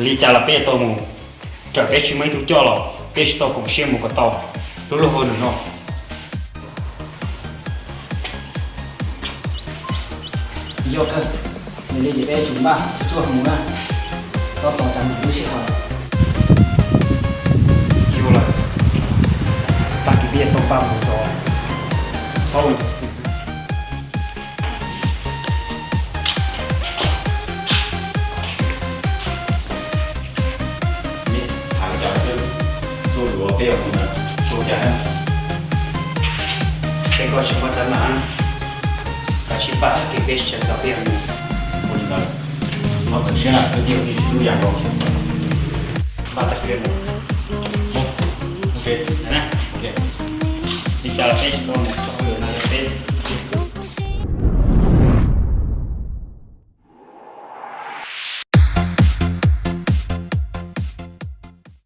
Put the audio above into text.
Li cas los peb yuav tau mus, raws peb tsis muaj ib tug coj los peb tsis tau koom siab mus kom tau lub luag hauj lwm no. Yog kawg, nws li ces peb tsuas npaj tsuag mus na, txhob tos tsam lub sij hawm. Yog lawm, tag kis peb yuav tau npaj mus txog, txhob ua xwb. Neb hais cas xwb, txhua lus peb yuav mus na, txhua cas na. Peb koj tsis muaj teeb meem, koj tsis npaj tag kis peb sawv ntxov peb yuav mus. Ua li ntawd, txhob txawm siab na, kwv tij kwv tij sib hlub yam nkaus. Npaj tag kis peb mus. Ok, na, ok. Li cas los peb tsis tau mus txog lawm.